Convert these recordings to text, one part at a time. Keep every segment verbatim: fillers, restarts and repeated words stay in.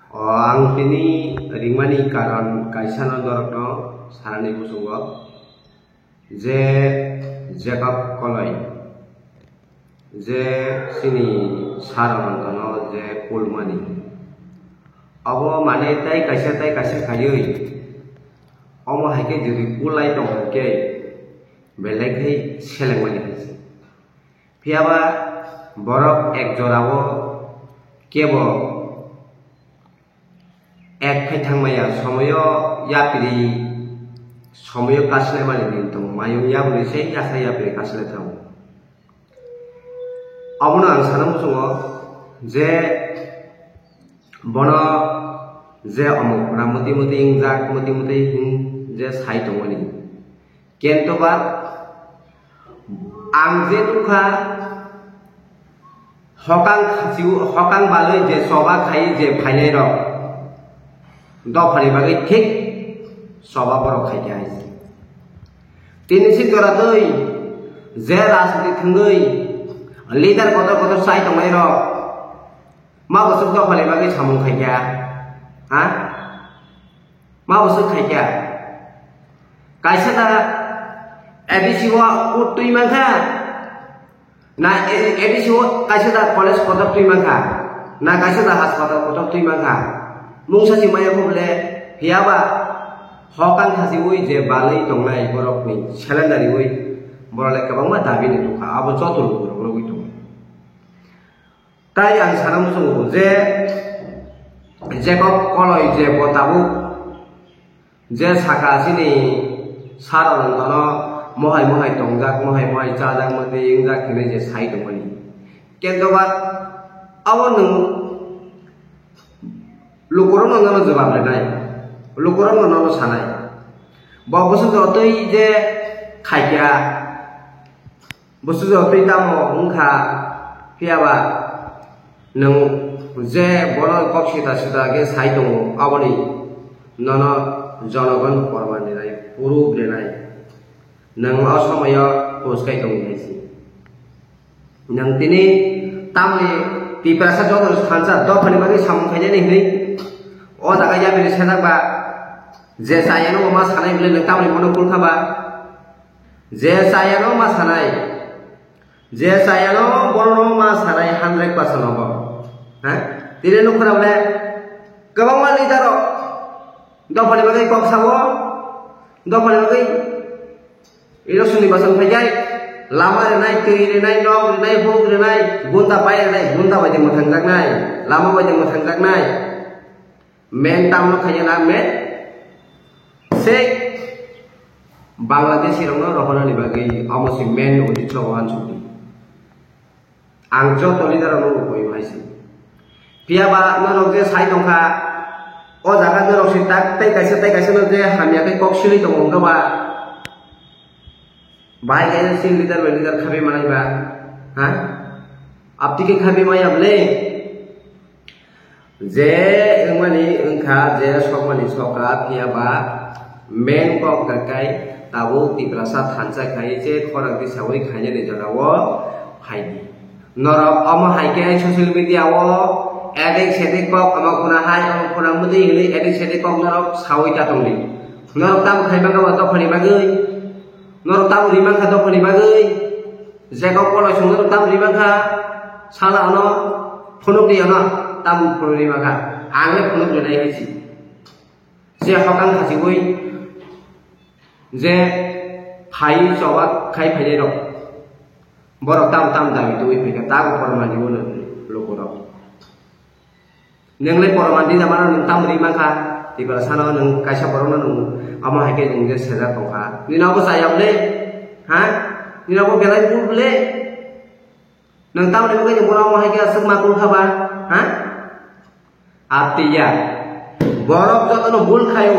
O, ang tini ringmani karon kaisano norokno sanani muchungo je Jacob Koloi, je chini sir Anantono je kulmani. Obo mane tai kaisa tai kaisa khaiwi, omo hai khe jodi kulai tong hwn khe belai khai selengmani hai se. Phiya ba borok ek jorao kebo ek khai thang maya, somoyo yapri, somoyo kasinai mani din tongo, mayung yabrwi se yasa yapri kasinai thango. Abono ang sana muchungo je bono je omok pura muti muti wngjak, muti muti hwn je sai tongmani. Kintu ba ang je nukha, hokang khasiu, hokang balwi je choba khai je phainai rok, dophani bagwi thik choba borok khai khe hai se. Tini si jora twi je rajniti thwngwi leader kotor kotor chai tongnai rok, ma bwswk dophani bagwi samung khai kha? Ha? Ma bwswk khai kha? Kaisa da A D C o kut twi man kha? Na A D C o kaisa da college kotor twi man kha? Na kaisa da hospital kotor twi man kha? Mungsa si maya kho bole, phiya ba hokang khasiui je balwi tongnai borokni selengariui borok le kwbangma dabi ni nukha, abo joto lukurok rwgwi tongo. Tai ang sana muchungo je Jacob Koloi je bo tabuk je saka chini sir Anantono mohai mohai tongjak, mohai mohai chajak, mantwi wngjak hinwi je sai tongmani. Kintu ba abo nwng lukurokno nono jobab rwnai, lukurokno nono sanai. Bo bwswk jotoi je khaikha, bwswk jotoi tamo wngkha, phiya ba nwng je bono kok sita sita khe sai tongo, aboni nono jonogon porman rinai, proof rinai. Nwng o somoyo pus khai tongwi hai se. Nwng tini tamni Tiprasa joto thansa dophani bagwi samung khainani hinwi o jaga yapri sejak ba, je chayano ma sanai bwle nwng tamni bono kulkha ba? Je chayano ma sanai, je chayano bono ma sanai hundred percent obo. Ha? Tini nukho na bwle kwbangma leader rok dophani bagwi kok sao, dophani bagwi election ni bwsang phaikhai, lama rinai, twi rinai, nok rinai, huk rinai, gunda pai rinai, gunda bai de mwthangjaknai, lama bai de mwthangjaknai. Men tamno khaina na men? Se Bangladeshi rokno rohornani bagwi omo se men uddesho wansukdi. Ang joto leader rokno bo koi hai se. Phiya ba norok je sai tongkha, o jaga norok se tak tei kaisa tei kaisa no je hamya khe kok sirwi tongo wngkha ba. Bahai khe sing leader bai leader khabi manai ba, ha? Abtwi khe khabi maya bwle? Je wngmani wngkha, je sokmani sokha, phiya ba main kok kakai tabuk Tiprasa thansa khai je khorang tisawi khainani jorao phaidi. Norok omo hai khe social media o edik sedik kok omo khuna hai, omo khuna mudi hinwi edik sedik kok norok sawi ta tongdi. Norok tamo khai mangkha ba dophani bagwi? Norok tamo ri mangkha dophani bagwi? Jacob Koloi song norok tamo ri mangkha? Sala ono phunukdi ono tamo phunukdi mangkha? Ang le phunuk rinai hai si. Je hokang khasiui je phai choba khai phainai rok. Borok tam tam dabi twi phaikha, tamo pormani ulo lukurok. Nwng le pormani da mano nwng tam ri mankha, Tiprasano nwng kaisa borokno nwng amo hai khe nwng je sejak tongkha. Nini obo chaya bwle? Ha? Nini obo belai bul bwle? Nwng tamoni bagwi nwng bono omo hai khe aswk ma kulkha ba? Ha? Atiya. Borok jotono bul khaio.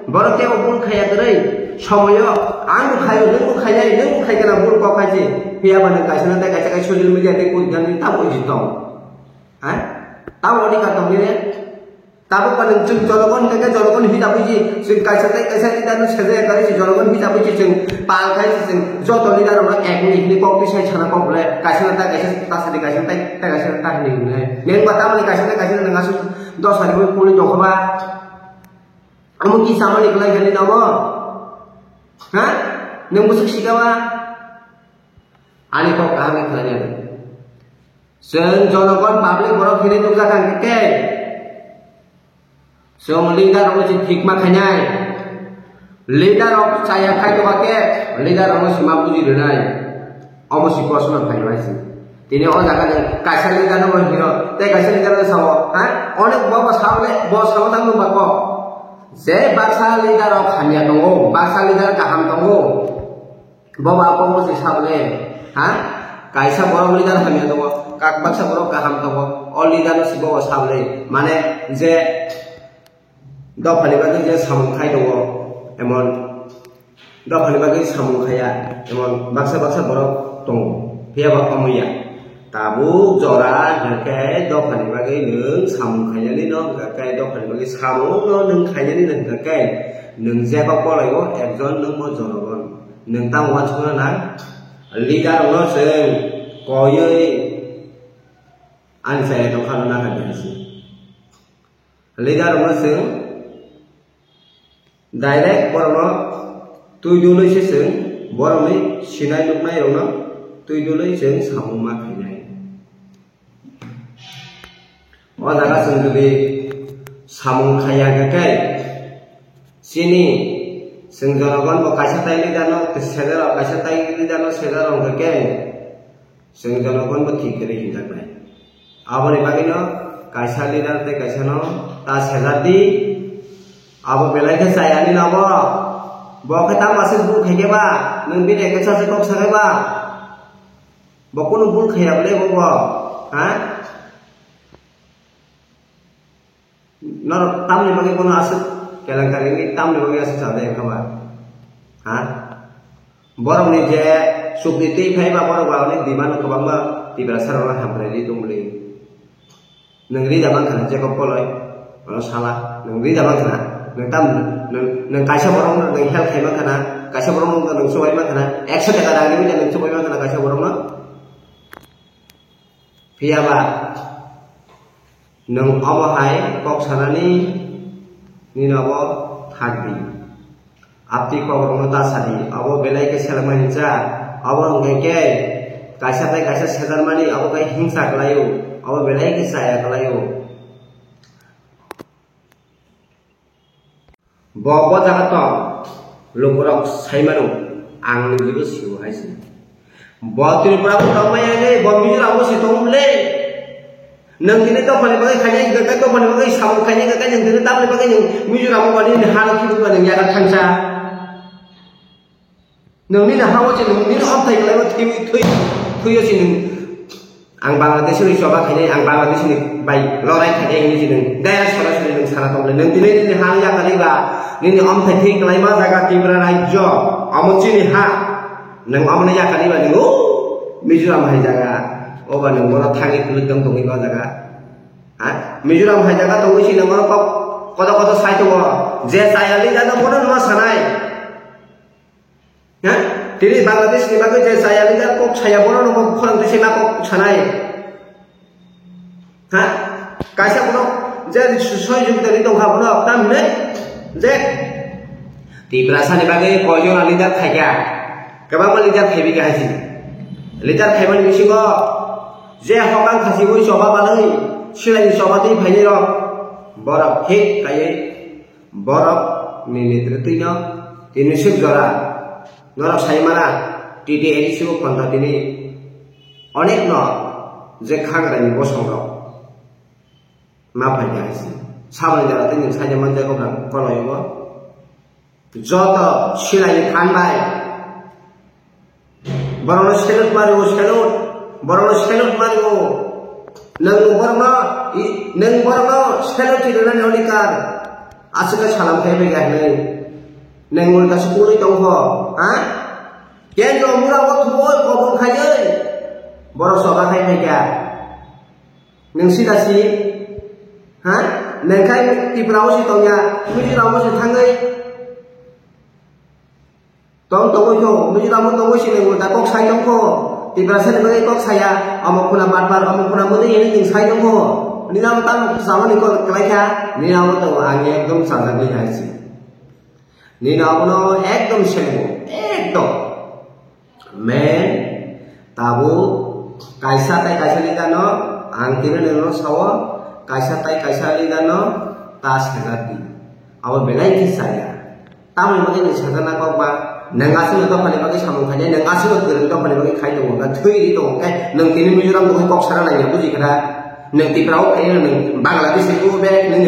Borok teibo bul khaiya kwrwi. Somoyo ang bo khaio, nwng bo khainai, nwng bo khaikhe na bul kok khai se. Phiya ba nwng kaisa na tei kaisa kai social media tei koi dan tamo iji tong. Ha? Tamo ni ka tong ni? Tabuk ba nwng chwng jorogon hwnkhe jorogon hita buji, chwng kaisa tei kaisa leader no sejaya kwrwi se jorogon hita buji chwng pal khai se chwng joto leader rok no ek minute hwnwi kok twi sai sana kok bole kaisa na ta kaisa ta sadi kaisa tei ta kaisa ta hwnwi hwnwi. Nwng ba tamoni kaisa na kaisa nwng aswk Dos hari bui puli tongkha ba. Amo ki samani kwlai gani namo? Ha? Nwng bwswk sika ba? Ani kok kaham ni khlai nai. Chwng jonogon public borok hinwi nukjak ang khe. Chwng leader rokno se thikma khainai. Leader rok chaya khai tongma khe leader rokno se ma buji rwnai. Omo si kosono phainai se. Tini o jaga ni kaisa leader no hino, tei kaisa leader no sao, ha? Onek bo bo sao le, bo sao tang nung ba ko. Je baksa leader rok hamya tongo, baksa leader kaham tongo. Bo ba kok bo se sabo le, ha? Kaisa borok leader hamya tongo, kak baksa borok kaham tongo. O leader no se bo sabo le. Mane je dophani bagwi je samung khai tongo, emon dophani bagwi samung khaiya, emon baksa baksa borok tongo. Phiya ba omo ya. Tabuk jora hwnkhe dophani bagwi nwng samung khainani no hwnkhe, dophani bagwi samung no nwng khainani no hwnkhe, nwng jeba bolai o ekjon nwng bo jonogon. Nwng tamo uansukna nang, leader rokno chwng koiwi ani chaya tongkha no nangkha de hasi. Leader rokno chwng direct borokno twi dului se chwng borokni sinai nuknai rokno twi dului chwng samung ma khainai. O jaga chwng jodi samung khaiya hwnkhe khe, chini chwng jonogon bo kaisa tai leader no sejaro, kaisa tai leader no sejaro hwnkhe khe chwng jonogon bo thik kwrwi hinjaknai. Aboni bagwino kaisa leader tei kaisa no ta sejar di. Abo belai khe chayani no bo. Bo khe tamo aswk bul khaikhe ba, nwng bini ekesa se kok sakai ba. Bo kunu bul khaiya bole bo bo. Ha? Norok tamni bagwi bono aswk kelenkari wngwi tamni bagwi aswk chajak wngkha ba? Ha? Borokni je chukri twi phai ba borok ba oni demand kwbangma Tiprasa rokno hamkrai rwi tongmani. Nwng rida mankha na Jacob Koloi, ono sala, nwng rida mankha na, nwng tam, nwng, nwng kaisa borokno nwng help khai mankha na, kaisa borokno nwng chubai mankha na, ekso taka rang rwi nwng chubai mankha na kaisa borokno. Phiya ba nwng omo hai kok sanani nini obo thak di. Aptwi kok rokno ta sa di. Obo belai khe selengma hinsa. Obo hwnkhe khe kaisa tei kaisa sejarmani obo khe hingsa kwlaio. Obo belai khe chaya kwlaio. Bo, bo jaga tong, lukurok sai mano, ang nini jibo sio hai se. Bo Tripura bo tong maya le, bo Mizoram bo se tong le. Nang tini to pani bagai khanya hingka kai, to pani bagai samung khanya hingka kai, nang tini tamni bagai nang Mizoram bo pani ni hano khibi ba nang yaga thansa. Nangni na hawa se nangni na amthai kalai ma thui thui thui se nang. Ang Bangladesh ni choba khainai, ang Bangladesh ni bai lorai khainai hinwi se nang. Gaya sora sori nang sana tong le. Nang tini nini ha ya kali ba, nini amthai thui kalai ma jaga Tripura rajyo, amo chini ha. Nang amo ya kali ba nang, oh, Mizoram hai jaga. Oba nang bono thangwi kuluk tong tongwi ba jaga. Ha? Mizoram hai jaga tongwi se nang bono kok kodo kodo sai tongo. Je chaya leader no bono no sanai. Ha? Tini Bangladesh ni bagwi je chaya leader kok saya bono no khorang twi se ma kok sanai. Ha? Kaisa bono je sohojogita ni tongkha bono tam hine je Tiprasa ni bagwi koijon leader khaikha. Kwbangma leader khaibi kha hai se. Leader khaimani bisingo je hokang khasi ui choba balai silai ni choba twi phainai rok borok thik kaiwi Borok ni netrwtwi no tini suk jora norok sai mana T T A D C o phonta tini onek no je khagra ni bosong rok ma phai kha hai se. Saboni jora tini sai man jago bang koloi bo joto silai ni phan bai. Borokno salute mario, salute. Borokno salute mario. Nwng borokno, i-, nwng borokno salute rwnani odhikar. Aswk khe salam khe bai kha hwnwi. Nwng ulta se kwrwi tongkho, ha? Kendro mura o thubui kobong khaiwi. Borok soba khai phai kha. Nwng sida si, ha? Nwng khai Tripura o si tongya, Mizoram o si thangwi. Tong tongwi kho, Mizoram o tongwi se nwng ulta kok sai tongkho. Tiprasa ni bagwi kok saya, omo khuna batbar, omo khuna mwnwi hinwi nwng sai tongkho. Nini abo tamo khe samani kok kwlai kha, nini abo tongo ang ekdom chajagwi hai se. Nini abono ekdom sebo, ekdom. Men, tabuk kaisa tai kaisa leader no ang tini nini no sao, kaisa tai kaisa leader no ta sajak di. Abo belai khe chaya. Tamoni bagwi nwng sajana kok ba, nwng aswkno dophani bagwi samung khainai, nwng aswkno kwrwng dophani bagwi khai tongo, na thwi ri tongo khe, nwng tini Mizoram bagwi kok sana nangya, buji kha da? Nwng Tripura o phai nwng Bangladesh ni o bek nwng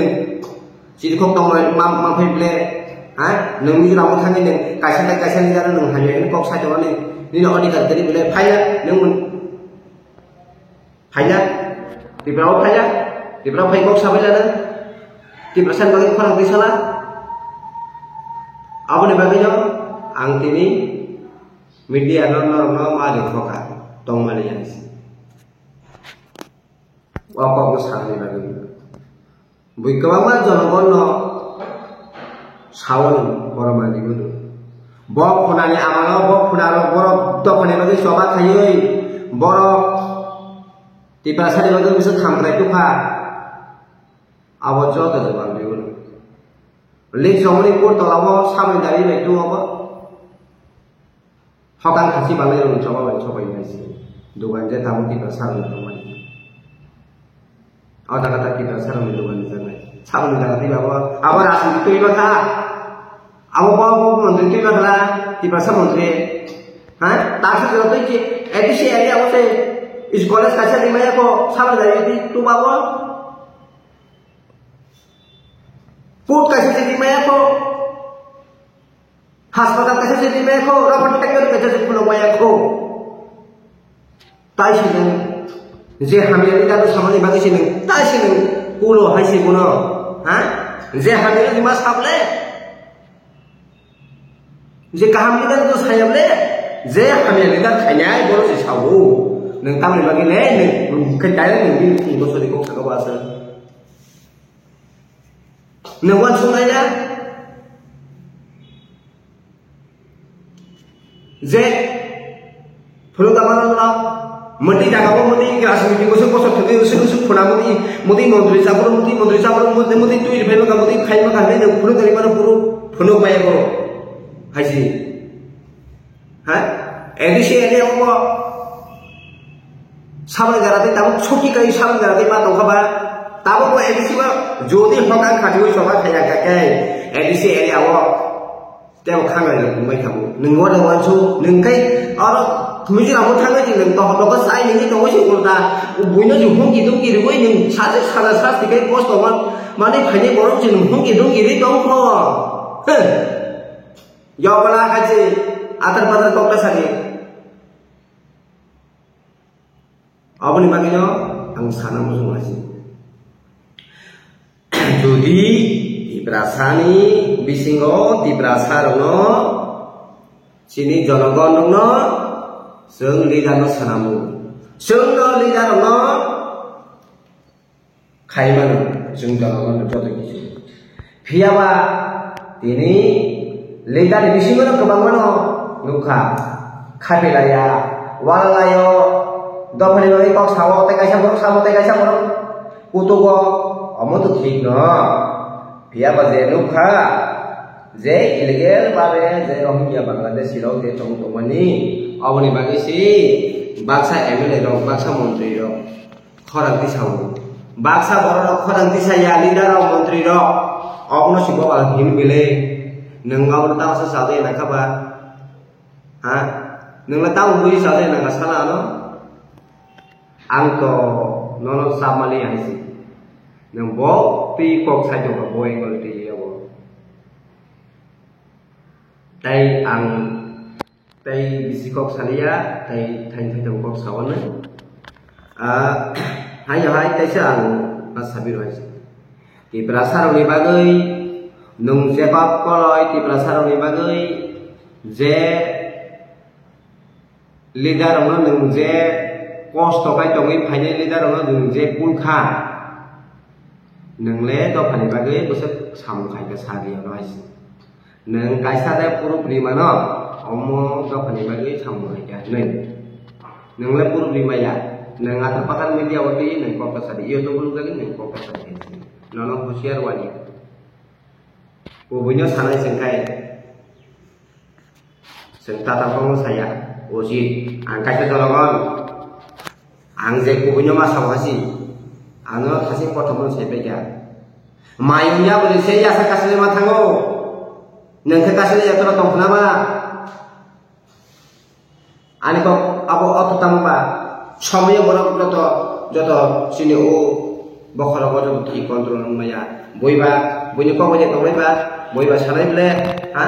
chiri khok tongmani ma, ma phai ble, ha? Nwng Mizoram o thangwi nwng kaisa bai kaisa ni jana nwng hamya hwnwi kok sai tongo ni, nini odhikar kwrwi ble, phai ya, nwng Phaina, Tripura o phaina, Tripura phai kok sabai lana, Tiprasa ni bagwi khorang twi sala. Aboni bagwi no ang tini media no norok no ma ri khoka tongmani yang si. Wa kok no sakni bagwi. Bui kwbangma jonogonno sao borok manwi mano. Bo khunani amalo, bo khunarok borok dophani bagwi choba khaiwi borok Tiprasani bagwi bisa thamkrai tukha. Abo joto jobab rwi mano. Link somoni pur tolabo samani dari bai tu abo. Hokang khasi balai rok choba bai chobai nai se. Dogan je tabuk Tiprasa rok tongmani. O jaga ta Tiprasa rok ni dogan ni jaga. Saboni jaga twi abo, abo rajniti twi bakha. Abo bo, bo montri twi bakha, Tiprasa montri. Ha? Taksa jora twi ki, A D C area abo se, is college kaisa rimaya ko, saboni jaga twi tu babo. Put kaisa twi rimaya ko. Haspatal kaisa se rimaya kho, rubber factory kaisa se phunuk maya kho. Tai se nwng je hamya leader no samani bagwi se nwng, tai se nwng kulo hai se bono, ha? Je hamya leader ma sable? Je kaham leader no sayable? Je hamya leader khainai bono se sao. Nwng tamni bagwi le nwng khe direct nwng bini phungo sori kok saka bo aswk. Nwng uansuknai ya? Je phunuk tama no no, mwtwi jaga bo mwtwi rajniti bosok bosok thwgwi usuk usuk phuna mwtwi, mwtwi montri chabro, mwtwi montri chabro, mwtwi, mwtwi twi rwphai bwkha, mwtwi khai bwkha hinwi nwng phunuk tongwi mano, phunuk, phunuk maya borok. Hai se. Ha? A D C area o bo saboni jora tei tabuk suki kai saboni jora tei ma tongkha ba. Tabuk bo A D C o jodi hokang khatiwi choba khaiya kha khe A D C area o tebo khanglai rok wngbai kha bo. Nwng oro uansuk, nwng kai oro Mizoram o thangwi nwng tohor rogo chai nini tongwi se ulta buino je humki dumki rwui nwng sajak sajak sasti kai kosto man, manwi phainai borok se nwng humki dumki rwi tongkho. Heh. Yokla kachi atar patar kokla sadi. Aboni bagwino ang sana muchung laisi. Jodi Tiprasani bisingo Tiprasa rokno chini jonogon rokno chwng leader no sanamu. Chwngno leader rokno khai mano, chwng tola mano joto kisu. Phiya ba tini leader ni bisingo no kwbangma no nukha. Khapi laya, wala layo, dophani bagwi kok sao, tei kaisa borok sao, tei kaisa borok kutugo, omo to thik no. Phiya ba je nukha, je illegal babe je Rohingya Bangladeshi rok je tong tongmani, oboni bagwi si baksa M L A rok, baksa montri rok, khorang tisao. Baksa borok rok khorang tisaya, leader rok, montri rok. Obono si boba him bile. Nwng abono tamo sa sajai nangkha ba? Ha? Nwng le tamo bui sajai nangkha sala ano? Ang to nono sa mali hai si. Nwng bo twi kok sai tongkha bo angle twi abo. Tai ang Tei bisi kok saliya, tei thain thaitham kok saono. Ah, haino hai teisa ang ma sabir hai. Tiprasa rokni bagwi nwng jeba koloi, Tiprasa rokni bagwi je leader rokno nwng je kosto khai tongwi phainai leader rokno nwng je kul kha. Nwng le dophani bagwi bwswk samung khai kha sadi ono hai. Nwng kaisa de proof rimano, omo dophani bagwi samung hai kha hinwi. Nwng le proof rimaya. Nwng athar pathar media o twi nwng kok ta sadi, YouTube o nukjagwi nwng kok ta sadi. Nono husiar wani. Kubuino sanai chwngkhai. Chwng tatal kokno saya. Usit, ang kaisa jorogon. Ang je kubuino ma sao hasi. Ano thasi kothomno sai paikha. Mayung ya bwrwi se yasa kasile ma thango. Nwng khe kasile yatora tongkhna ba. Ani kok abo oto tamo ba, somoyo borok joto, joto chini o bokhorogo joto ki control wng maya. Boi ba, boini kok bai tongnai ba, boi ba sanai ble, ha?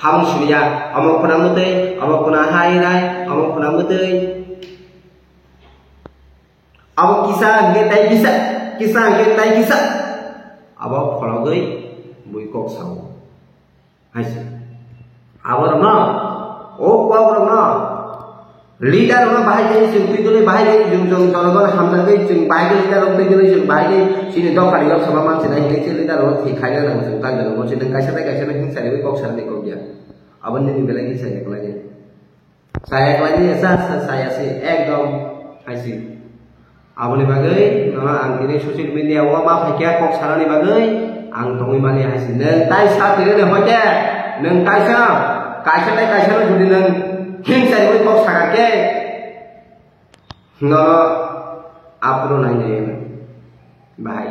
Hamung siniya, omo khuna mwtwi, omo khuna hai nai, omo khuna mwtwi. Abo kisa hwnkhe tai kisa, kisa hwnkhe tai kisa. Abo khologwi bui kok sao. Hai se. Aborokno, o kokrokno, leader rokno bahai khe chwng twi dwlwi, bahai khe chwng, chwng jonogon hamjakgwi chwng bahai khe leader rok twi dwlwi, chwng bahai khe chini dophani yok sama mansinai hinwi se leader rok thwi khaina nango chwng ta jonogon se nwng kaisa tei kaisa no hingsa riwi kok sanani kok ya. Aboni nini belai hingsa ya kwlai ya. Chaya kwlaini ya sa, sa, chaya se ekdom hai se. Aboni bagwi nono ang tini social media o ma phaikha kok sanani bagwi ang tongwi mani hai se. Nwng tai sa tini ne hoite, nwng kaisa, kaisa tai kaisa no jodi nwng hingsa riwi kok saka khe nono aphuru nai nai bahai.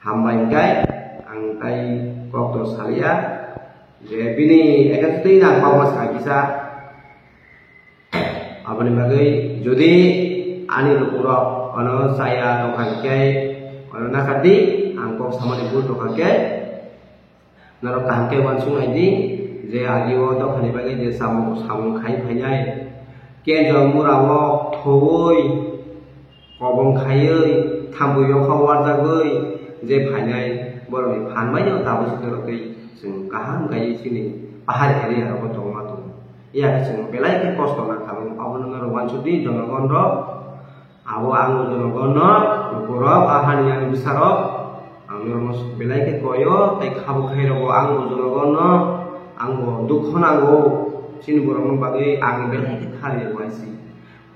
Hambai hwnkhe ang tai kok to salia je bini ekha twi na kokma sa kisa. Aboni bagwi jodi ani lukurok ano chaya tongkha hwnkhe ano nakardi, ang kok samani bul tongkha hwnkhe norok kaham khe uansuk nai di je agi o dophani bagwi je samung, samung khai phainai kenjong mura o thoui kobong khaiwi, thampui yokha warjagwi je phainai borokni phan bai no tabuk se dorok tei chwng kaham kaiwi chini pahar area rogo tongma tongo. Iya khe chwng belai khe kosto nangkha, abono norok uansuk di jonogon rok, abo ang jonogon no, lukurok, a hani ani bwsarok, ang norokno belai khe koi o tei kha bo khai rogo, ang bo jonogon no, ang bo dukho nango, chini borokno bagwi ang belai khe thari uaisi.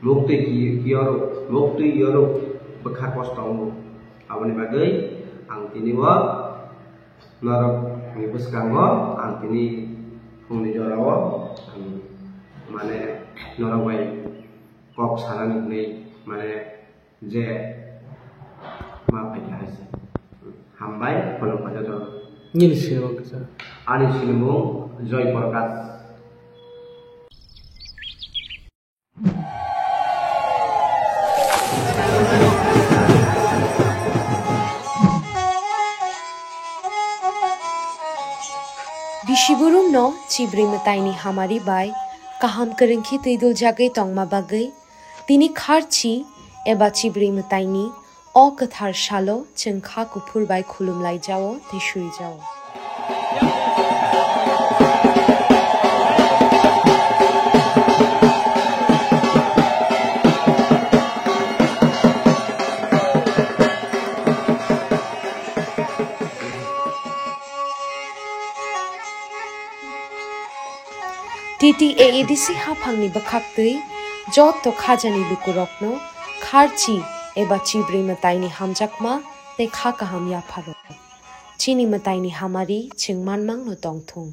Muktwi ki-, kiyorok, muktwi yorok bwkha kosto wngo. Aboni bagwi ang tini o norokni bwskango ang tini phungni jorao ang mane norok bai kok sanani hwnwi mane je ma phaikha hai se. Hambai, khulumkha jotono. Nini sinimung kisa? Ani sinimung Joy Prakash. Bisi burumno Chibrwi Mwtaini hamari bai kaham kwrwngkhe twiduljagwi tongma bagwi tini kharchi eba Chibrwi Mwtaini o kwthar salo chwng kha kuphur bai khulumlaijao tei suijao. T T A A D C haphangni bwkhaktwi joto khajani lukurokno kharchi eba Chibrwi Mwtaini hamjakma tei kha kaham yapharo. Chini mwtaini hamari chwng manmangno tongthung.